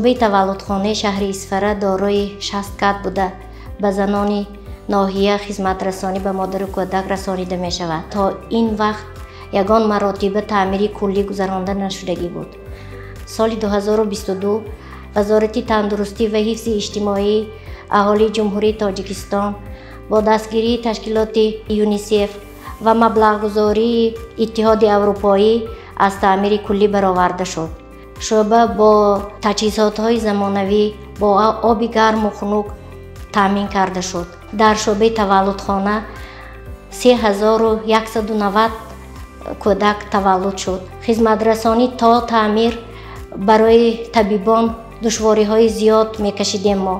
Шӯъбаи таваллудхонаи шаҳри Исфара дорои 60 кат буда, ба занони ноҳия хизматрасонӣ ба модару кӯдак расонида мешавад. То ин вақт ягон маротиба таъмири куллӣ гузаронда нашудагӣ буд. Соли 2022 Вазорати тандурустӣ ва ҳифзи иҷтимоии аҳолии Ҷумҳурии Тоҷикистон бо дастгирии ташкилоти ЮНИСЕФ ва маблағгузории Иттиҳоди Аврупоӣ аз таъмири куллӣ бароварда шуд. Шӯъба бо таҷҳизотҳои замонавӣ, бо оби гарму хунук таъмин карда шуд. Дар шӯъбаи таваллудхона 3190 кӯдак таваллуд шуд. Хизматрасонӣ то таъмир барои табибон душвориҳои зиёд мекашидем мо.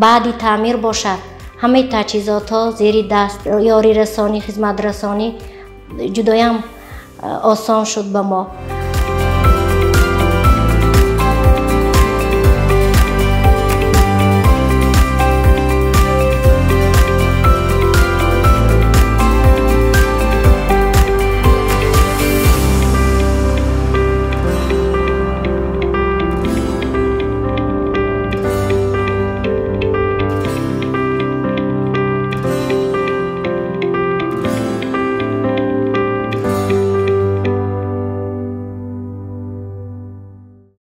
Баъди таъмир бошад, ҳамаи таҷҳизотҳо зери даст, ёрирасонӣ, хизматрасонӣ ҷудоям осон шуд ба мо.